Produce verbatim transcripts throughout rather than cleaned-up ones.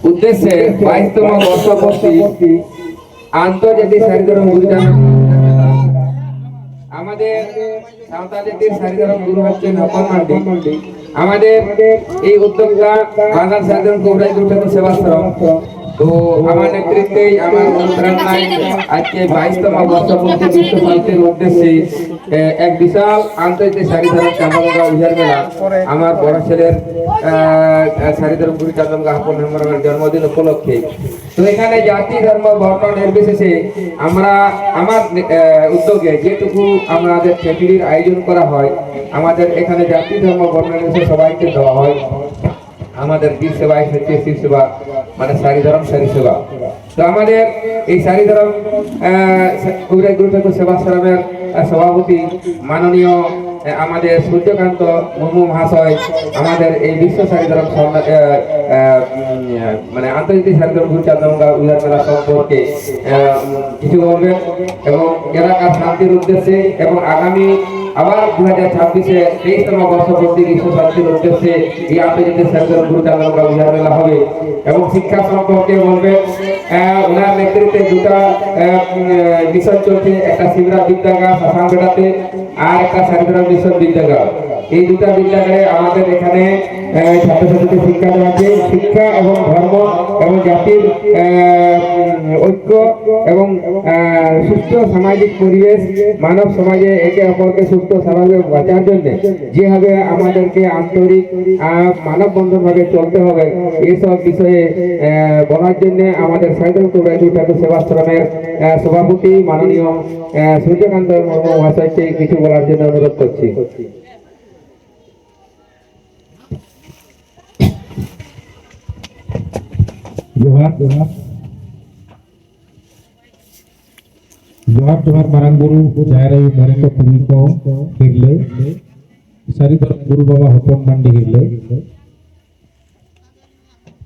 উদ্দেশ্যে বাইশতম বর্ষপূর্তি আন্তর্জাতিক সারি ধরম গুরু চাঁদ, আমাদের সাঁওতাল জাতির সারি ধরম গুরু হচ্ছেন হপন মান্ডি। আমাদের এই উদ্যোক্তা বাংলার সারি ধরম কুবরাই গুরু ঠাকুর সেবাশ্রম। তো আমার নেতৃত্বেই, আমার অনুপ্রেরণায় আজকে বাইশতম বর্ষপূর্তি বিশ্ব শান্তির উদ্দেশ্যে, এ, এক বিশাল আন্তর্জাতিক সারি ধরম চাঁদামুখা উজার মেলা আমার বড় ছেলের, আহ, আহ, সারি ধরম গুরু চাঁদামুখা হপন মেমোরিয়াল জন্মদিন উপলক্ষে। তো এখানে জাতি, ধর্ম, বর্ণ নির্বিশেষে আমরা আমার, আহ, উদ্যোগে যেটুকু আমাদের খিচুড়ির আয়োজন করা হয়, আমাদের এখানে জাতি, ধর্ম, বর্ণ নির্বিশেষে সবাইকে দেওয়া হয়। আমাদের বীর সেবা এসেছে, শিব সেবা, মানে সারি ধরম সারি সেবা। তো আমাদের এই সারি ধরম, আহ, কুবরাই গুরু ঠাকুর সেবাশ্রমের, আহ, সভাপতি মাননীয়, আহ, আমাদের সূর্যকান্ত মুর্মু মহাশয় আমাদের এই বিশ্ব সারি ধরম সম্মা-, আহ, আহ, উম, আহ, মানে আন্তর্জাতিক সারি ধরম গুরু চাঁদামুখা উজার মেলা সম্পর্কে, আহ, উম, কিছু বলবেন এবং এলাকার শান্তির উদ্দেশ্যে এবং আগামী আবার দু হাজার ছাব্বিশে তেইশতম বর্ষপূর্তি বিশ্ব শান্তির উদ্দেশ্যে এই আন্তর্জাতিক সারি ধরম গুরু চাঁদামুখা উজার মেলা হবে এবং শিক্ষা সম্পর্কে বলবেন। আহ, ওনার নেতৃত্বে দুটা, আহ, উম, আহ, মিশন চলছে, একটা শিবরা বিদ্যাগার শ্মশান বেড়াতে আর একটা সারি ধরম মিশন বিদ্যাগার। এই দুটা বিদ্যাগারে আমাদের এখানে, আহ, ছাত্রছাত্রীদের শিক্ষা দেওয়া হচ্ছে। শিক্ষা এবং ধর্ম এবং জাতির, আহ, উম, ঐক্য এবং, আহ, সুস্থ সামাজিক পরিবেশ, মানব সমাজে একে অপরকে সুস্থ স্বাভাবিক বাঁচার জন্য যেভাবে আমাদেরকে আন্তরিক, আহ, মানববন্ধন ভাবে চলতে হবে, এসব বিষয়ে, আহ, বলার জন্য আমাদের সারি ধরম কুবরাই গুরু ঠাকুর সেবাশ্রমের, আহ, সভাপতি মাননীয়, আহ, সূর্যকান্ত মুর্মু মহাশয়কে কিছু বলার জন্য অনুরোধ করছি। ᱡᱚᱦᱟᱨ, ᱡᱚᱦᱟᱨ᱾ ᱡᱚᱦᱟᱨ, ᱡᱚᱦᱟᱨ, ᱢᱟᱨᱟᱝ ᱵᱩᱨᱩ, ᱡᱟᱦᱮᱨ ᱟᱭᱳ, ᱢᱚᱬᱮ ᱠᱚ, ᱛᱩᱨᱩᱭ ᱠᱚ, ᱦᱤᱨᱞᱟᱹ, ᱥᱟᱹᱨᱤ ᱫᱷᱚᱨᱚᱢ ᱜᱩᱨᱩ ᱵᱟᱵᱟ ᱦᱚᱯᱚᱱ ᱢᱟᱱᱰᱤ ᱦᱤᱨᱞᱟᱹ᱾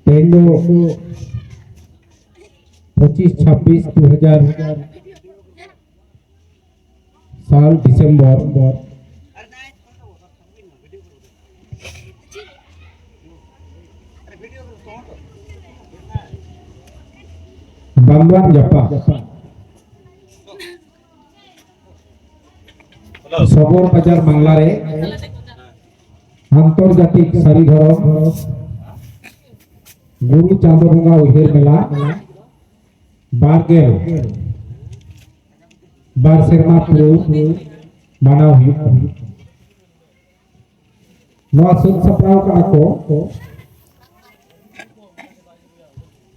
ᱛᱮᱦᱮᱧ ᱫᱚ ᱯᱚᱸᱪᱤᱥ ᱪᱷᱟᱵᱵᱤᱥ ᱫᱩ ᱦᱟᱡᱟᱨ ᱥᱟᱞ ᱰᱤᱥᱮᱢᱵᱚᱨ, ᱵᱟᱱᱫᱣᱟᱱ ᱡᱟᱯᱟᱜ᱾ ᱥᱚᱵᱚᱨ ᱵᱟᱡᱟᱨ ᱢᱟᱝᱞᱟ ᱨᱮ ᱟᱱᱛᱚᱨᱡᱟᱛᱤᱠ ᱥᱟᱹᱨᱤ ᱫᱷᱚᱨᱚᱢ ᱜᱩᱨᱩ ᱪᱟᱸᱫᱚ ᱵᱚᱸᱜᱟ ᱩᱭᱦᱟᱹᱨ ᱢᱮᱞᱟ ᱵᱟᱨ ᱜᱮᱞ ᱵᱟᱨ ᱥᱮᱨᱢᱟ ᱯᱩᱨᱟᱹᱣ ᱢᱟᱱᱟᱣ ᱦᱩᱭᱩᱜ ᱠᱟᱱᱟ᱾ ᱱᱚᱣᱟ ᱥᱟᱹᱛ ᱥᱟᱯᱲᱟᱣ ᱠᱟᱜᱼᱟ ᱠᱚ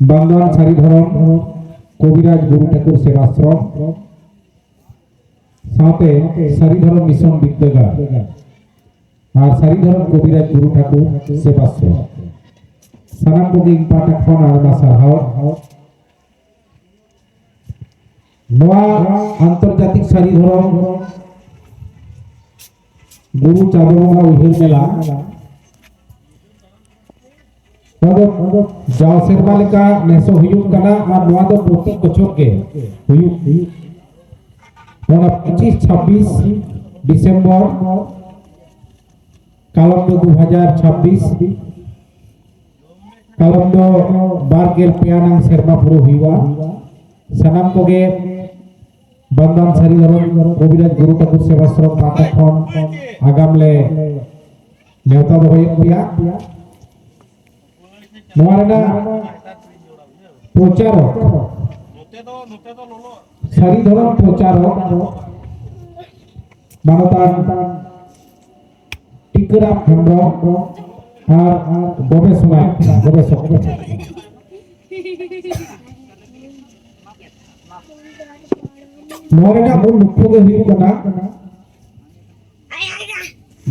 ᱵᱟᱱᱫᱣᱟᱱ ᱥᱟᱹᱨᱤ ᱫᱷᱚᱨᱚᱢ ᱠᱚᱵᱤᱨᱟᱡᱽ ᱜᱩᱨᱩ ᱴᱷᱟᱹᱠᱩᱨ ᱥᱮᱵᱟᱥᱨᱚᱢ, ᱥᱟᱶᱛᱮ ᱥᱟᱹᱨᱤ ᱫᱷᱚᱨᱚᱢ ᱢᱤᱥᱚᱱ ᱵᱤᱨᱫᱟᱹᱜᱟᱲ ᱟᱨ ᱥᱟᱹᱨᱤ ᱫᱷᱚᱨᱚᱢ ᱠᱚᱵᱤᱨᱟᱡᱽ ᱜᱩᱨᱩ ᱴᱷᱟᱹᱠᱩᱨ ᱥᱮᱵᱟᱥᱨᱚᱢ, ᱥᱟᱱᱟᱢ ᱠᱚᱜᱮ ᱤᱧ ᱯᱟᱦᱴᱟ ᱠᱷᱚᱱ ᱟᱭᱢᱟ ᱥᱟᱨᱦᱟᱣ᱾ ᱱᱚᱣᱟ ᱟᱱᱛᱚᱨᱡᱟᱛᱤᱠ ᱥᱟᱹᱨᱤ ᱫᱷᱚᱨᱚᱢ ᱜᱩᱨᱩ ᱪᱟᱸᱫᱚ ᱵᱚᱸᱜᱟ ᱩᱭᱦᱟᱹᱨ ᱢᱮᱞᱟ, ᱱᱚᱣᱟ ᱫᱚ ᱡᱟᱣ ᱥᱮᱨᱢᱟ ᱞᱮᱠᱟ ᱱᱮᱥ ᱦᱚᱸ ᱦᱩᱭᱩᱜ ᱠᱟᱱᱟ ᱟᱨ ᱱᱚᱣᱟ ᱫᱚ ᱯᱨᱚᱛᱤ ᱵᱚᱪᱷᱚᱨ ᱜᱮ ᱦᱩᱭᱩᱜ, ᱦᱩᱭᱩᱜ᱾ ᱚᱱᱟ ᱯᱚᱸᱪᱤᱥ ᱪᱷᱟᱵᱵᱤᱥ ᱰᱤᱥᱮᱢᱵᱚᱨ, ᱠᱟᱞᱚᱢ ᱫᱚ ᱫᱩ ᱦᱟᱡᱟᱨ ᱪᱷᱟᱵᱵᱤᱥ, ᱠᱟᱞᱚᱢ ᱫᱚ ᱵᱟᱨ ᱜᱮᱞ ᱯᱮ ᱟᱱᱟᱝ ᱥᱮᱨᱢᱟ ᱯᱩᱨᱟᱹ ᱦᱩᱭᱩᱜᱼᱟ᱾ ᱥᱟᱱᱟᱢ ᱠᱚᱜᱮ ᱵᱟᱱᱫᱟᱱ ᱥᱟᱹᱨᱤ ᱫᱷᱚᱨᱚᱢ ᱠᱚᱵᱤᱨᱟᱡᱽ ᱜᱩᱨᱩ ᱴᱷᱟᱹᱠᱩᱨ ᱥᱮᱵᱟᱥᱨᱚᱢ ᱯᱟᱦᱴᱟ ᱠᱷᱚᱱ ᱟᱜᱟᱢ ᱞᱮ ᱱᱮᱣᱛᱟ ᱫᱚᱦᱚᱭᱮᱫ ᱯᱮᱭᱟ᱾ ᱱᱚᱣᱟ ᱨᱮᱱᱟᱜ ᱯᱨᱚᱪᱟᱨᱚᱠ, ᱥᱟᱹᱨᱤ ᱫᱷᱚᱨᱚᱢ ᱯᱨᱚᱪᱟᱨᱚᱠ ᱢᱟᱱᱚᱛᱟᱱ ᱴᱤᱠᱟᱹᱨᱟᱢ ᱦᱮᱢᱵᱨᱚᱢ ᱟᱨ ᱜᱚᱵᱮᱥᱚᱱᱟ, ᱜᱚᱵᱮᱥᱚᱠ᱾ ᱱᱚᱣᱟ ᱨᱮᱱᱟᱜ ᱢᱩᱞ ᱞᱚᱠᱠᱷᱚ ᱫᱚ ᱦᱩᱭᱩᱜ ᱠᱟᱱᱟ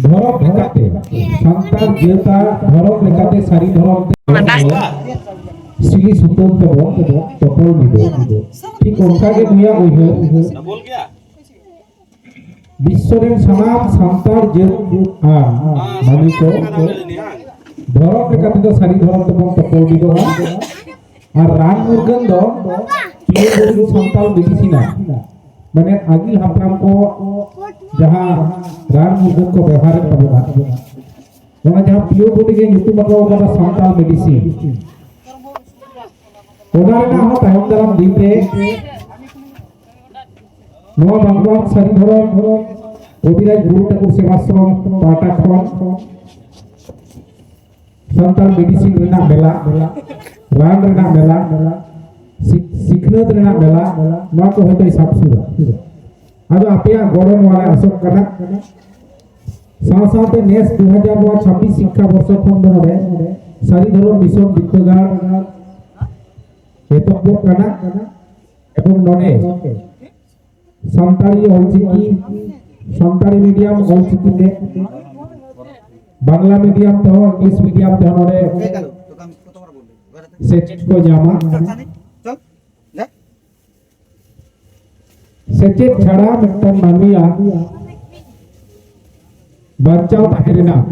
ᱫᱷᱚᱨᱚᱢ ᱞᱮᱠᱟᱛᱮ, ᱥᱟᱱᱛᱟᱲ ᱡᱟᱹᱛᱟᱜ ᱫᱷᱚᱨᱚᱢ ᱞᱮᱠᱟᱛᱮ ᱥᱟᱹᱨᱤ ᱫᱷᱚᱨᱚᱢ ᱛᱮ ᱥᱤᱞᱤ ᱥᱩᱛᱟᱹᱢ ᱛᱮᱵᱚᱱ ᱛᱚᱯᱚᱞ ᱢᱤᱫᱚᱜ᱾ ᱴᱷᱤᱠ ᱚᱱᱠᱟ ᱜᱮ ᱱᱩᱭᱟᱜ ᱩᱭᱦᱟᱹᱨ ᱵᱤᱥᱥᱚ ᱨᱮᱱ ᱥᱟᱱᱟᱢ ᱥᱟᱱᱛᱟᱲ ᱡᱟᱹᱛ ᱟᱨ ᱢᱟᱹᱱᱢᱤ ᱠᱚ ᱫᱷᱚᱨᱚᱢ ᱞᱮᱠᱟ ᱛᱮᱫᱚ ᱥᱟᱹᱨᱤ ᱫᱷᱚᱨᱚᱢ ᱛᱮᱵᱚᱱ ᱛᱚᱯᱚᱞ ᱢᱤᱫᱚᱜᱼᱟ᱾ ᱟᱨ ᱨᱟᱱ ᱢᱩᱨᱜᱟᱹᱱ ᱫᱚ ᱯᱤᱭᱳᱨ ᱥᱟᱱᱛᱟᱲ ᱢᱮᱰᱤᱥᱤᱱ, ᱢᱟᱱᱮ ᱟᱹᱜᱤᱞ ᱦᱟᱯᱲᱟᱢ ᱠᱚ ᱡᱟᱦᱟᱸ ᱨᱟᱱ ᱢᱩᱨᱜᱟᱹᱱ ᱠᱚ ᱵᱮᱣᱦᱟᱨᱮᱫ ᱛᱟᱵᱚᱱᱟ, ᱚᱱᱟ ᱡᱟᱦᱟᱸ ᱯᱤᱭᱳ ᱵᱳᱰᱤ ᱜᱮ ᱧᱩᱛᱩᱢ ᱟᱠᱟᱣ ᱠᱟᱫᱟ ᱥᱟᱱᱛᱟᱲ ᱢᱮᱰᱤᱥᱤᱱ, ᱚᱱᱟ ᱨᱮᱱᱟᱜ ᱦᱚᱸ ᱛᱟᱭᱚᱢ ᱫᱟᱨᱟᱢ ᱫᱤᱱ ᱨᱮ ᱱᱚᱣᱟ ᱵᱟᱝᱞᱟᱱ ᱥᱟᱹᱨᱤ ᱫᱷᱚᱨᱚᱢ ᱠᱚᱵᱤᱨᱟᱡᱽ ᱜᱩᱨᱩ ᱴᱷᱟᱠᱩᱨ ᱥᱮᱵᱟᱥᱨᱚᱢ ᱯᱟᱦᱴᱟ ᱠᱷᱚᱱ ᱥᱟᱱᱛᱟᱲ ᱢᱮᱰᱤᱥᱤᱱ ᱨᱮᱱᱟᱜ ᱢᱮᱞᱟ, ᱨᱟᱱ ᱨᱮᱱᱟᱜ ᱢᱮᱞᱟ, ᱥᱤ- ᱥᱤᱠᱷᱱᱟᱹᱛ ᱨᱮᱱᱟᱜ ᱢᱮᱞᱟ, ᱱᱚᱣᱟ ᱠᱚ ᱦᱚᱭᱛᱳᱭ ᱥᱟᱵ ᱥᱩᱨᱟ᱾ ᱟᱫᱚ ᱟᱯᱮᱭᱟᱜ ᱜᱚᱲᱚ ᱱᱚᱣᱟ ᱞᱮ ᱟᱥᱚᱜ ᱠᱟᱱᱟ᱾ ᱥᱟᱶ ᱥᱟᱶᱛᱮ ᱱᱮᱥ ᱫᱩ ᱦᱟᱡᱟᱨ ᱱᱚᱣᱟ ᱪᱷᱟᱵᱵᱤᱥ ᱥᱤᱠᱠᱷᱟ ᱵᱚᱨᱥᱚ ᱠᱷᱚᱱ ᱫᱚ ᱱᱚᱰᱮ ᱥᱟᱹᱨᱤ ᱫᱷᱚᱨᱚᱢ ᱢᱤᱥᱚᱱ ᱵᱤᱨᱫᱟᱹᱜᱟᱲ ᱮᱛᱚᱦᱚᱵᱚᱜ ᱠᱟᱱᱟ᱾ ᱮᱵᱚᱝ ᱱᱚᱰᱮ ᱥᱟᱱᱛᱟᱲᱤ ᱚᱞᱪᱤᱠᱤ, ᱥᱟᱱᱛᱟᱲᱤ ᱢᱤᱰᱤᱭᱟᱢ ᱚᱞᱪᱤᱠᱤ ᱛᱮ, ᱵᱟᱝᱞᱟ ᱢᱤᱰᱤᱭᱟᱢ ᱛᱮᱦᱚᱸ, ᱤᱝᱞᱤᱥ ᱢᱤᱰᱤᱭᱟᱢ ᱛᱮᱦᱚᱸ ᱱᱚᱰᱮ ᱥᱮᱪᱮᱫ ᱠᱚ ᱧᱟᱢᱟ᱾ ᱥᱮᱪᱮᱫ ᱪᱷᱟᱲᱟ ᱢᱤᱫᱴᱟᱝ ᱢᱟᱹᱱᱢᱤᱭᱟᱜ ᱵᱟᱧᱪᱟᱣ ᱛᱟᱦᱮᱸ ᱨᱮᱱᱟᱜ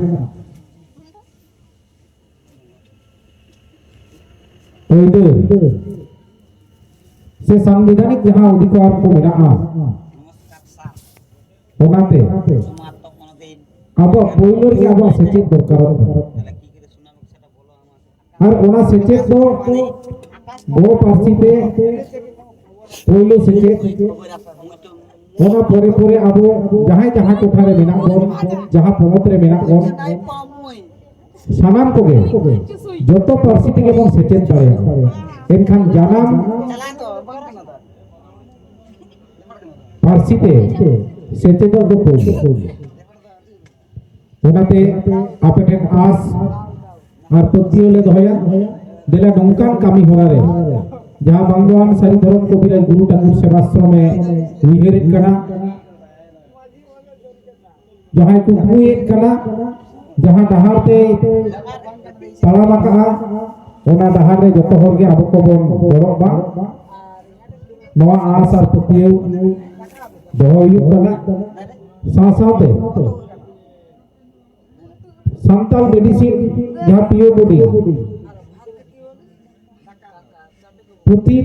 ᱟᱹᱭᱫᱟᱹᱨ ᱥᱮ ᱥᱟᱝᱵᱤᱫᱷᱟᱱᱤᱠ ᱡᱟᱦᱟᱸ ᱚᱫᱷᱤᱠᱟᱨ ᱠᱚ ᱢᱮᱱᱟᱜᱼᱟ, ᱚᱱᱟᱛᱮ ᱟᱵᱚᱣᱟᱜ ᱯᱳᱭᱞᱳ ᱨᱮᱜᱮ ᱟᱵᱚᱣᱟᱜ ᱥᱮᱪᱮᱫ ᱫᱚᱨᱠᱟᱨᱚᱜ ᱠᱟᱱᱟ᱾ ᱟᱨ ᱚᱱᱟ ᱥᱮᱪᱮᱫ ᱫᱚ ᱜᱚ ᱯᱟᱹᱨᱥᱤ ᱛᱮ ᱯᱳᱭᱞᱳ ᱥᱮᱪᱮᱫ, ᱚᱱᱟ ᱯᱚᱨᱮ ᱯᱚᱨᱮ ᱟᱵᱚ ᱡᱟᱦᱟᱸᱭ ᱡᱟᱦᱟᱸ ᱴᱚᱴᱷᱟ ᱨᱮ ᱢᱮᱱᱟᱜ ᱵᱚᱱ, ᱡᱟᱦᱟᱸ ᱯᱚᱱᱚᱛ ᱨᱮ ᱢᱮᱱᱟᱜ ᱵᱚᱱ, ᱥᱟᱱᱟᱢ ᱠᱚᱜᱮ ᱡᱚᱛᱚ ᱯᱟᱹᱨᱥᱤ ᱛᱮᱜᱮ ᱵᱚᱱ ᱥᱮᱪᱮᱫ ᱫᱟᱲᱮᱭᱟᱜᱼᱟ᱾ ᱮᱱᱠᱷᱟᱱ ᱡᱟᱱᱟᱢ ᱯᱟᱹᱨᱥᱤ ᱛᱮ ᱥᱮᱪᱮᱫᱚᱜ ᱫᱚ ᱯᱳᱭᱞᱳ᱾ ᱚᱱᱟᱛᱮ ᱟᱯᱮ ᱴᱷᱮᱱ ᱟᱸᱥ ᱟᱨ ᱯᱟᱹᱛᱭᱟᱹᱣ ᱞᱮ ᱫᱚᱦᱚᱭᱟ, ᱫᱮᱞᱟ ᱱᱚᱝᱠᱟᱱ ᱠᱟᱹᱢᱤ ᱦᱚᱨᱟ ᱨᱮ ᱡᱟᱦᱟᱸ ᱵᱟᱝᱞᱟᱱ ᱥᱟᱹᱨᱤ ᱫᱷᱚᱨᱚᱢ ᱠᱚᱵᱤᱨᱟᱡᱽ ᱜᱩᱨᱩ ᱴᱷᱟᱠᱩᱨ ᱥᱮᱵᱟᱥᱨᱚᱢᱮ ᱩᱭᱦᱟᱹᱨᱮᱫ ᱠᱟᱱᱟ, ᱡᱟᱦᱟᱸᱭ ᱠᱩᱠᱢᱩᱭᱮᱫ ᱠᱟᱱᱟ, ᱡᱟᱦᱟᱸ ᱰᱟᱦᱟᱨ ᱛᱮ ᱛᱟᱲᱟᱢ ᱟᱠᱟᱫᱼᱟ, ᱚᱱᱟ ᱰᱟᱦᱟᱨ ᱨᱮ ᱡᱚᱛᱚ ᱦᱚᱲ ᱜᱮ ᱟᱵᱚ ᱠᱚᱵᱚᱱ ᱜᱚᱲᱚᱜ ᱢᱟ᱾ ᱱᱚᱣᱟ ᱟᱸᱥ ᱟᱨ ᱯᱟᱹᱛᱭᱟᱹᱣ ᱫᱚᱦᱚ ᱦᱩᱭᱩᱜ ᱠᱟᱱᱟ᱾ ᱥᱟᱶ ᱥᱟᱶᱛᱮ ᱥᱟᱱᱛᱟᱲ ᱢᱮᱰᱤᱥᱤᱱ ᱡᱟᱦᱟᱸ ᱯᱤᱭᱳ ᱵᱳᱰᱤ ᱯᱩᱛᱷᱤ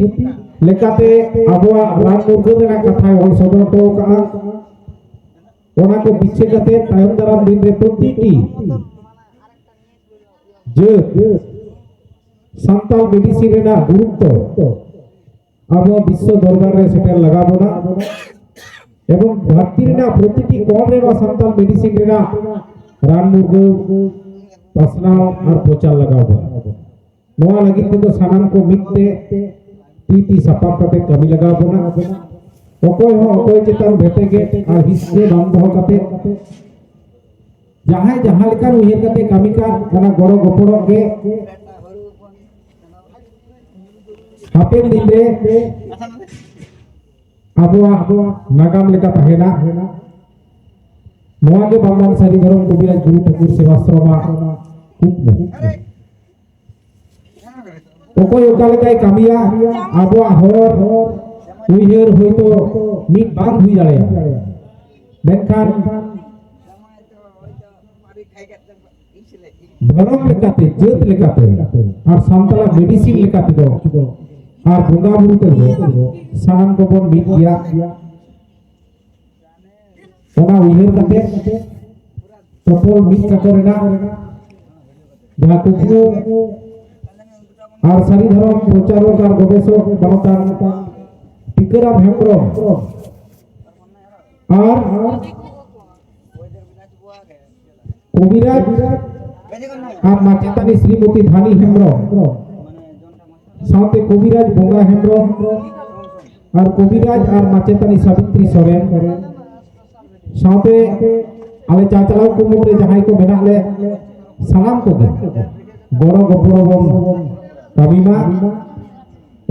ᱞᱮᱠᱟᱛᱮ ᱟᱵᱚᱣᱟᱜ ᱨᱟᱱ ᱢᱩᱨᱜᱟᱹᱱ ᱨᱮᱱᱟᱜ ᱠᱟᱛᱷᱟᱭ ᱚᱞ ᱥᱚᱫᱚᱨ ᱦᱚᱴᱚ ᱟᱠᱟᱫᱼᱟ᱾ ᱚᱱᱟ ᱠᱚ ᱫᱤᱥᱟᱹ ᱠᱟᱛᱮ ᱛᱟᱭᱚᱢ ᱫᱟᱨᱟᱢ ᱫᱤᱱ ᱨᱮ ᱯᱨᱚᱛᱤᱴᱤ ᱡᱟᱹᱛ ᱥᱟᱱᱛᱟᱲ ᱢᱮᱰᱤᱥᱤᱱ ᱨᱮᱱᱟᱜ ᱜᱩᱨᱩᱛᱛᱚ ᱟᱵᱚ ᱵᱤᱥᱥᱚ ᱫᱚᱨᱵᱟᱨ ᱨᱮ ᱥᱮᱴᱮᱨ ᱞᱟᱜᱟᱣ ᱵᱚᱱᱟ ᱮᱵᱚᱝ ᱫᱷᱟᱹᱨᱛᱤ ᱨᱮᱱᱟᱜ ᱯᱨᱚᱛᱤᱴᱤ ᱠᱚᱬ ᱨᱮ ᱱᱚᱣᱟ ᱥᱟᱱᱛᱟᱲ ᱢᱮᱰᱤᱥᱤᱱ ᱨᱮᱱᱟᱜ ᱨᱟᱱ ᱢᱩᱨᱜᱟᱹᱱ ᱯᱟᱥᱱᱟᱣ ᱟᱨ ᱯᱨᱚᱪᱟᱨ ᱞᱟᱜᱟᱣ ᱵᱚᱱᱟ᱾ ᱱᱚᱣᱟ ᱞᱟᱹᱜᱤᱫ ᱛᱮᱫᱚ ᱥᱟᱱᱟᱢ ᱠᱚ ᱢᱤᱫ ᱛᱮ ᱛᱤ ᱛᱤ ᱥᱟᱯᱟᱵ ᱠᱟᱛᱮ ᱠᱟᱹᱢᱤ ᱞᱟᱜᱟᱣ ᱵᱚᱱᱟ᱾ ᱚᱠᱚᱭ ᱦᱚᱸ ᱚᱠᱚᱭ ᱪᱮᱛᱟᱱ ᱵᱷᱮᱴᱮᱜᱮ ᱟᱨ ᱦᱤᱥᱠᱟᱹ ᱵᱟᱝ ᱫᱚᱦᱚ ᱠᱟᱛᱮ ᱡᱟᱦᱟᱸᱭ ᱡᱟᱦᱟᱸ ᱞᱮᱠᱟᱱ ᱩᱭᱦᱟᱹᱨ ᱠᱟᱛᱮ ᱠᱟᱹᱢᱤ ᱠᱟᱱ ᱚᱱᱟ ᱜᱚᱲᱚ ᱜᱚᱯᱚᱲᱚ ᱜᱮ ᱦᱟᱯᱮᱱ ᱫᱤᱱ ᱨᱮ ᱟᱵᱚᱣᱟᱜ ᱱᱟᱜᱟᱢ ᱞᱮᱠᱟ ᱛᱟᱦᱮᱱᱟ᱾ ᱱᱚᱣᱟ ᱜᱮ ᱵᱟᱝᱢᱟᱱ ᱥᱟᱹᱨᱤ ᱫᱷᱚᱨᱚᱢ ᱠᱚᱵᱤᱨᱟᱡᱽ ᱜᱩᱨᱩ ᱴᱷᱟᱹᱠᱩᱨ ᱥᱮᱵᱟᱥᱨᱚᱢᱟᱜ ᱠᱩᱠᱢᱩ᱾ ᱚᱠᱚᱭ ᱚᱠᱟ ᱞᱮᱠᱟᱭ ᱠᱟᱹᱢᱤᱭᱟ, ᱟᱵᱚᱣᱟᱜ ᱦᱚᱨ ᱩᱭᱦᱟᱹᱨ ᱦᱚᱭᱛᱳ ᱢᱤᱫ ᱵᱟᱝ ᱦᱩᱭ ᱫᱟᱲᱮᱭᱟᱜᱼᱟ, ᱢᱮᱱᱠᱷᱟᱱ ᱫᱷᱚᱨᱚᱢ ᱞᱮᱠᱟᱛᱮ, ᱡᱟᱹᱛ ᱞᱮᱠᱟᱛᱮ ᱟᱨ ᱥᱟᱱᱛᱟᱲᱟᱜ ᱢᱮᱰᱤᱥᱤᱱ ᱞᱮᱠᱟᱛᱮᱫᱚ ᱟᱨ ᱵᱚᱸᱜᱟ ᱵᱩᱨᱩ ᱛᱮᱫᱚ ᱥᱟᱱᱟᱢ ᱠᱚᱵᱚᱱ ᱢᱤᱫ ᱜᱮᱭᱟ᱾ ᱚᱱᱟ ᱩᱭᱦᱟᱹᱨ ᱠᱟᱛᱮ ᱛᱚᱯᱚᱞ ᱢᱤᱫ ᱠᱟᱠᱚ ᱨᱮᱱᱟᱜ ᱡᱟᱦᱟᱸ ᱠᱩᱠᱢᱩ ᱟᱨ ᱥᱟᱹᱨᱤ ᱫᱷᱚᱨᱚᱢ ᱯᱨᱚᱪᱟᱨᱚᱠ ᱟᱨ ᱜᱚᱵᱮᱥᱚᱠ ᱵᱟᱱᱚᱛᱟᱱ ᱴᱤᱠᱟᱹᱨᱟᱢ ᱦᱮᱢᱵᱨᱚᱢ ᱟᱨ ᱠᱚᱵᱤᱨᱟᱡᱽ ᱟᱨ ᱢᱟᱪᱮᱛᱟᱹᱱᱤ ᱥᱨᱤᱢᱚᱛᱤ ᱫᱷᱟᱱᱤ ᱦᱮᱢᱵᱨᱚᱢ ᱥᱟᱶᱛᱮ ᱠᱚᱵᱤᱨᱟᱡᱽ ᱵᱚᱸᱜᱟ ᱦᱮᱢᱵᱨᱚᱢ ᱟᱨ ᱠᱚᱵᱤᱨᱟᱡᱽ ᱟᱨ ᱢᱟᱪᱮᱛᱟᱹᱱᱤ ᱥᱟᱵᱤᱛᱨᱤ ᱥᱚᱨᱮᱱ ᱥᱟᱶᱛᱮ ᱟᱞᱮ ᱪᱟᱪᱟᱞᱟᱣ ᱠᱚ ᱢᱩᱫᱽᱨᱮ ᱡᱟᱦᱟᱸᱭ ᱠᱚ ᱢᱮᱱᱟᱜ ᱞᱮ ᱥᱟᱱᱟᱢ ᱠᱚᱜᱮ ᱜᱚᱲᱚ ᱜᱚᱯᱚᱲᱚ ᱵᱚᱱ ᱠᱟᱹᱢᱤ ᱢᱟ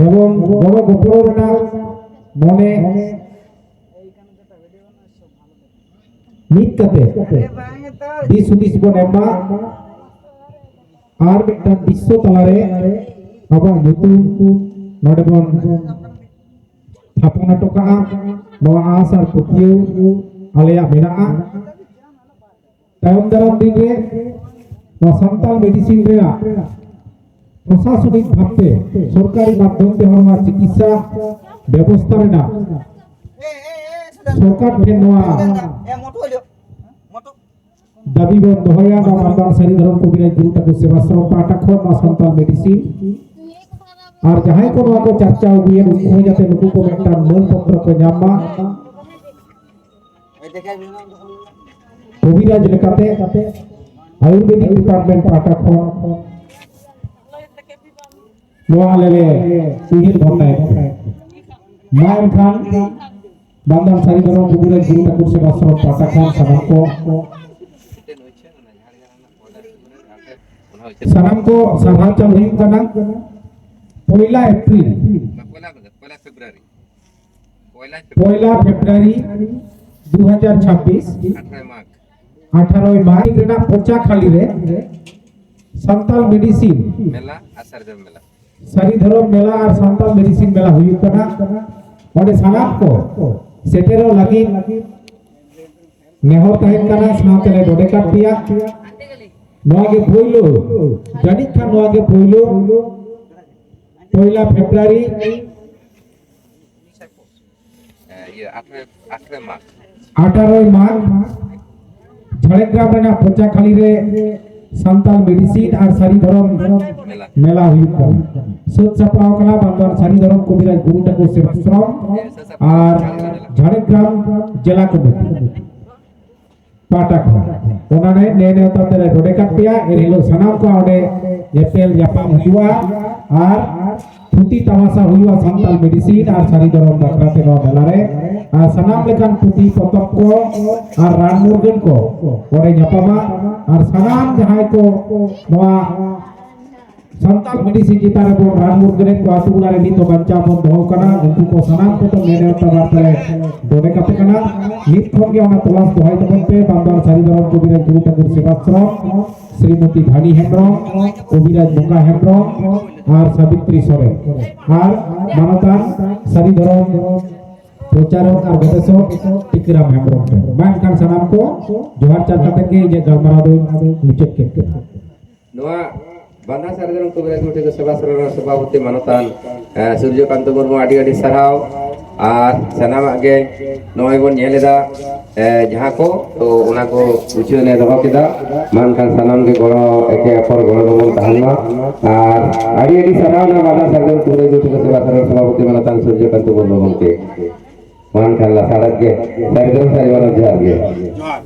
ᱮᱵᱚᱝ ᱜᱚᱲᱚ ᱜᱚᱯᱚᱲᱚ ᱨᱮᱱᱟᱜ ᱢᱚᱱᱮ ᱢᱤᱫ ᱠᱟᱛᱮ ᱫᱤᱥ ᱦᱩᱫᱤᱥ ᱵᱚᱱ ᱮᱢᱟ᱾ ᱟᱨ ᱢᱤᱫᱴᱟᱝ ᱵᱤᱥᱥᱚ ᱛᱟᱞᱟᱨᱮ ᱟᱵᱚᱣᱟᱜ ᱧᱩᱛᱩᱢ ᱱᱚᱰᱮ ᱵᱚᱱ ᱛᱷᱟᱯᱚᱱ ᱦᱚᱴᱚ ᱠᱟᱜᱼᱟ᱾ ᱱᱚᱣᱟ ᱟᱸᱥ ᱟᱨ ᱯᱟᱹᱛᱭᱟᱹᱣ ᱟᱞᱮᱭᱟᱜ ᱢᱮᱱᱟᱜᱼᱟ᱾ ᱛᱟᱭᱚᱢ ᱫᱟᱨᱟᱢ ᱫᱤᱱ ᱨᱮ ᱱᱚᱣᱟ ᱥᱟᱱᱛᱟᱲ ᱢᱮᱰᱤᱥᱤᱱ ᱨᱮᱱᱟᱜ ᱯᱨᱚᱥᱟᱥᱚᱱᱤᱠ ᱵᱷᱟᱵᱽᱛᱮ ᱥᱚᱨᱠᱟᱨᱤ ᱢᱟᱫᱽᱫᱷᱚᱢ ᱛᱮᱦᱚᱸ ᱱᱚᱣᱟ ᱪᱤᱠᱤᱛᱥᱟ ᱵᱮᱵᱚᱥᱛᱷᱟ ᱨᱮᱱᱟᱜ ᱥᱚᱨᱠᱟᱨ ᱴᱷᱮᱱ ᱱᱚᱣᱟ ᱫᱟᱹᱵᱤ ᱵᱚᱱ ᱫᱚᱦᱚᱭᱟ ᱱᱚᱣᱟ ᱢᱟᱨᱵᱟᱝ ᱥᱟᱹᱨᱤ ᱫᱷᱚᱨᱚᱢ ᱠᱚᱵᱤᱨᱟᱡᱽ ᱜᱩᱨᱩ ᱴᱷᱟᱹᱠᱩᱨ ᱥᱮᱵᱟᱥᱨᱚᱢ ᱯᱟᱦᱴᱟ ᱠᱷᱚᱱ ᱱᱚᱣᱟ ᱥᱟᱱᱛᱟᱲ ᱢᱮᱰᱤᱥᱤᱱ ᱟᱨ ᱡᱟᱦᱟᱸᱭ ᱠᱚ ᱱᱚᱣᱟ ᱠᱚ ᱪᱟᱨᱪᱟᱣ ᱟᱹᱜᱩᱭᱟ, ᱩᱱᱠᱩ ᱦᱚᱸ ᱡᱟᱛᱮ ᱱᱩᱠᱩ ᱠᱚ ᱢᱤᱫᱴᱟᱝ ᱢᱟᱹᱱ ᱯᱚᱛᱨᱚ ᱠᱚ ᱧᱟᱢ ᱢᱟ᱾ ᱠᱚᱵᱤᱨᱟᱡᱽ ᱞᱮᱠᱟᱛᱮ ᱟᱭᱩᱨᱵᱮᱫᱤᱠ ᱰᱤᱯᱟᱨᱴᱢᱮᱱᱴ ᱯᱟᱦᱴᱟ ᱠᱷᱚᱱ ᱱᱚᱣᱟ ᱟᱞᱮ ᱞᱮ ᱩᱭᱦᱟᱹᱨ ᱵᱷᱟᱵᱽᱱᱟᱭᱮᱫ ᱛᱟᱦᱮᱸᱫ᱾ ᱢᱟ ᱮᱱᱠᱷᱟᱱ ᱵᱟᱝᱜᱟᱞ ᱥᱟᱹᱨᱤ ᱫᱷᱚᱨᱚᱢ ᱠᱚᱵᱤᱨᱟᱡᱽ ᱜᱩᱨᱩ ᱴᱷᱟᱹᱠᱩᱨ ᱥᱮᱵᱟᱥᱨᱚᱢ ᱯᱟᱦᱴᱟ ᱠᱷᱚᱱ ᱥᱟᱱᱟᱢ ᱠᱚ ᱥᱟᱱᱟᱢ ᱠᱚ ᱥᱟᱨᱦᱟᱣ ᱪᱟᱞ ᱦᱩᱭᱩᱜ ᱠᱟᱱᱟ᱾ ᱯᱚᱭᱞᱟ ᱮᱯᱨᱤᱞ, ᱯᱚᱭᱞᱟ ᱯᱷᱮᱵᱽᱨᱩᱣᱟᱨᱤ, ᱯᱚᱭᱞᱟ ᱯᱷᱮᱵᱽᱨᱩᱣᱟᱨᱤ ᱫᱩ ᱦᱟᱡᱟᱨ ᱪᱷᱟᱵᱵᱤᱥ, ᱟᱴᱷᱟᱨᱚᱭ ᱢᱟᱜᱽ, ᱟᱴᱷᱟᱨᱚᱭ ᱢᱟᱜᱽ ᱨᱮᱱᱟᱜ ᱯᱚᱪᱟ ᱠᱷᱟᱹᱞᱤ ᱨᱮ ᱥᱟᱱᱛᱟᱲ ᱢᱮᱰᱤᱥᱤᱱ ᱢᱮᱞᱟ ᱟᱨ ᱥᱟᱨᱡᱚᱢ ᱢᱮᱞᱟ, ᱥᱟᱹᱨᱤ ᱫᱷᱚᱨᱚᱢ ᱢᱮᱞᱟ ᱟᱨ ᱥᱟᱱᱛᱟᱲ ᱢᱮᱰᱤᱥᱤᱱ ᱢᱮᱞᱟ ᱦᱩᱭᱩᱜ ᱠᱟᱱᱟ᱾ ᱚᱸᱰᱮ ᱥᱟᱱᱟᱢ ᱠᱚ ᱥᱮᱴᱮᱨᱚᱜ ᱞᱟᱹᱜᱤᱫ ᱱᱮᱦᱚᱨ ᱛᱟᱦᱮᱱ ᱠᱟᱱᱟ, ᱥᱟᱶᱛᱮ ᱞᱮ ᱰᱚᱰᱮ ᱠᱟᱜ ᱯᱮᱭᱟ᱾ ᱱᱚᱣᱟ ᱜᱮ ᱯᱳᱭᱞᱳ, ᱡᱟᱹᱱᱤᱡ ᱠᱷᱟᱱ ᱱᱚᱣᱟ ᱜᱮ ᱯᱳᱭᱞᱳ, ᱯᱚᱭᱞᱟ ᱯᱷᱮᱵᱽᱨᱩᱣᱟᱨᱤ, ᱤᱭᱟᱹ, ᱟᱴᱷᱨᱚ, ᱟᱴᱷᱨᱚ ᱢᱟᱜᱽ, ᱟᱴᱷᱟᱨᱚᱭ ᱢᱟᱜᱽ ᱡᱷᱟᱲᱜᱨᱟᱢ ᱨᱮᱱᱟᱜ ᱯᱚᱪᱟᱠᱷᱟᱞᱤ ᱨᱮ ᱥᱟᱱᱛᱟᱲ ᱢᱮᱰᱤᱥᱤᱱ ᱟᱨ ᱥᱟᱹᱨᱤ ᱫᱷᱚᱨᱚᱢ ᱢᱮᱞᱟ᱾ ᱢᱮᱞᱟ ᱦᱩᱭᱩᱜ ᱠᱟᱱᱟ᱾ ᱥᱟᱹᱛ ᱥᱟᱯᱲᱟᱣ ᱠᱟᱱᱟ ᱵᱟᱝᱜᱟᱞ ᱥᱟᱹᱨᱤ ᱫᱷᱚᱨᱚᱢ ᱠᱚᱵᱤᱨᱟᱡᱽ ᱜᱩᱨᱩ ᱴᱷᱟᱹᱠᱩᱨ ᱥᱮᱵᱟᱥᱨᱚᱢ ᱟᱨ ᱡᱷᱟᱲᱜᱨᱟᱢ ᱡᱮᱞᱟ ᱠᱚᱢᱤᱴᱤ ᱯᱟᱦᱴᱟ ᱠᱷᱚᱱ᱾ ᱚᱱᱟ ᱨᱮ ᱱᱮ ᱱᱮᱣᱛᱟ ᱛᱮᱞᱮ ᱱᱚᱰᱮ ᱠᱟᱜ ᱯᱮᱭᱟ᱾ ᱮᱱ ᱦᱤᱞᱳᱜ ᱥᱟᱱᱟᱢ ᱠᱚ ᱚᱸᱰᱮ ᱧᱮᱯᱮᱞ ᱧᱟᱯᱟᱢ ᱦᱩᱭᱩᱜᱼᱟ ᱟᱨ ᱛᱷᱩᱛᱤ ᱛᱟᱢᱟᱥᱟ ᱦᱩᱭᱩᱜᱼᱟ ᱥᱟᱱᱛᱟᱲ ᱢᱮᱰᱤᱥᱤᱱ ᱟᱨ ᱥᱟᱹᱨᱤ ᱫᱷᱚᱨᱚᱢ ᱵᱟᱠᱷᱨᱟ ᱛᱮ ᱱᱚᱣᱟ ᱢᱮᱞᱟ ᱨᱮ᱾ ᱟᱨ ᱥᱟᱱᱟᱢ ᱞᱮᱠᱟᱱ ᱯᱩᱛᱷᱤ ᱯᱚᱛᱚᱵ ᱠᱚ ᱟᱨ ᱨᱟᱱ ᱢᱩᱨᱜᱟᱹᱱ ᱠᱚ ᱚᱸᱰᱮ ᱧᱟᱯᱟᱢᱟ᱾ ᱟᱨ ᱥᱟᱱᱟᱢ ᱡᱟᱦᱟᱸᱭ ᱠᱚ ᱱᱚᱣᱟ ᱥᱟᱱᱛᱟᱲ ᱢᱮᱰᱤᱥᱤᱱ ᱪᱮᱛᱟᱱ ᱨᱮᱵᱚᱱ ᱨᱟᱱ ᱢᱩᱨᱜᱟᱹᱱᱮᱫ ᱠᱚ ᱟᱹᱛᱩ ᱚᱲᱟᱜ ᱨᱮ ᱱᱤᱛ ᱦᱚᱸ ᱵᱟᱧᱪᱟᱣ ᱵᱚᱱ ᱫᱚᱦᱚ ᱠᱟᱱᱟ, ᱩᱱᱠᱩ ᱠᱚ ᱥᱟᱱᱟᱢ ᱠᱚ ᱱᱮ ᱱᱮᱣᱛᱟ ᱵᱟᱨ ᱛᱮᱞᱮ ᱱᱚᱰᱮ ᱠᱟᱯᱮ ᱠᱟᱱᱟ᱾ ᱱᱤᱛ ᱠᱷᱚᱱ ᱜᱮ ᱚᱱᱟ ᱛᱚᱞᱟᱥ ᱫᱚᱦᱚᱭ ᱛᱟᱵᱚᱱ ᱯᱮ ᱵᱟᱝᱜᱟᱞ ᱥᱟᱹᱨᱤ ᱫᱷᱚᱨᱚᱢ ᱠᱚᱵᱤᱨᱟᱡᱽ ᱜᱩᱨᱩ ᱴᱷᱟᱹᱠᱩᱨ ᱥᱮᱵᱟᱥᱨᱚᱢ, ᱥᱨᱤᱢᱚᱛᱤ ᱫᱷᱟᱱᱤ ᱦᱮᱢᱵᱨᱚᱢ, ᱠᱚᱵᱤᱨᱟᱡᱽ ᱵᱚᱸᱜᱟ ᱦᱮᱢᱵᱨᱚᱢ ᱟᱨ ᱥᱟᱵᱤᱛᱨᱤ ᱥᱚᱨᱮᱱ ᱟᱨ ᱢᱟᱱᱚᱛᱟᱱ ᱥᱟᱹᱨᱤ ᱫᱷᱚᱨᱚᱢ ᱯᱨᱚᱪᱟᱨᱚᱠ ᱟᱨ ᱜᱚᱵᱮᱥᱚᱠ ᱴᱤᱠᱟᱹᱨᱟᱢ ᱦᱮᱢᱵᱨᱚᱢ ᱴᱷᱮᱱ᱾ ᱢᱟ ᱮᱱᱠᱷᱟᱱ ᱥᱟᱱᱟᱢ ᱠᱚ ᱡᱚᱦᱟᱨ ᱪᱟᱞ ᱠᱟᱛᱮ ᱜᱮ ᱤᱧᱟᱹᱜ ᱜᱟᱞᱢᱟᱨᱟᱣ ᱫᱚᱧ ᱢᱩᱪᱟᱹᱫ ᱠᱮᱫ ᱜᱮ᱾ ᱱᱚᱣᱟ ᱵᱟᱸᱫᱷᱟ ᱥᱟᱨᱡᱚᱢ ᱠᱚᱵᱤᱨᱟᱡᱽ ᱜᱩᱴᱷᱤ ᱥᱮᱵᱟ ᱥᱚᱨᱚᱱ ᱥᱚᱵᱷᱟᱯᱚᱛᱤ ᱢᱟᱱᱚᱛᱟᱱ, ᱮ, ᱥᱩᱨᱡᱚᱠᱟᱱᱛ ᱢᱩᱨᱢᱩ, ᱟᱹᱰᱤ ᱟᱹᱰᱤ ᱥᱟᱨᱦᱟᱣ᱾ ᱟᱨ ᱥᱟᱱᱟᱢᱟᱜ ᱜᱮ ᱱᱚᱜᱼᱚᱭ ᱵᱚᱱ ᱧᱮᱞ ᱮᱫᱟ, ᱮ, ᱡᱟᱦᱟᱸ ᱠᱚ, ᱛᱚ ᱚᱱᱟ ᱠᱚ ᱩᱪᱷᱟᱹᱱ ᱮ ᱫᱚᱦᱚ ᱠᱮᱫᱟ᱾ ᱢᱟ ᱮᱱᱠᱷᱟᱱ ᱥᱟᱱᱟᱢ ᱜᱮ ᱜᱚᱲᱚ, ᱮᱠᱮ ᱚᱯᱚᱨ ᱜᱚᱲᱚ ᱨᱮᱵᱚᱱ ᱛᱟᱦᱮᱱ ᱢᱟ᱾ ᱟᱨ ᱟᱹᱰᱤ ᱟᱹᱰᱤ ᱥᱟᱨᱦᱟᱣ ᱱᱚᱣᱟ ᱵᱟᱫᱟ ᱥᱟᱨᱡᱚᱢ ᱛᱩᱢᱫᱟᱹ ᱜᱩᱴᱷᱤ ᱠᱚ ᱥᱮᱵᱟ ᱥᱚᱫᱚᱱ ᱥᱚᱵᱷᱟᱯᱚᱛᱤ ᱢᱟᱱᱚᱛᱟᱱ ᱥᱩᱨᱡᱚᱠᱟᱱᱛ ᱢᱩᱨᱢᱩ ᱜᱚᱢᱠᱮ᱾ ᱢᱟ ᱮᱱᱠᱷᱟᱱ ᱞᱟᱥᱟᱲᱦᱮᱫ ᱜᱮ ᱥᱟᱹᱨᱤ ᱫᱷᱚᱨᱚᱢ ᱥᱟᱹᱨᱤ ᱢᱟᱱᱚᱛ ᱡᱚᱦᱟᱨ ᱜᱮ᱾ ᱡᱚᱦᱟᱨ᱾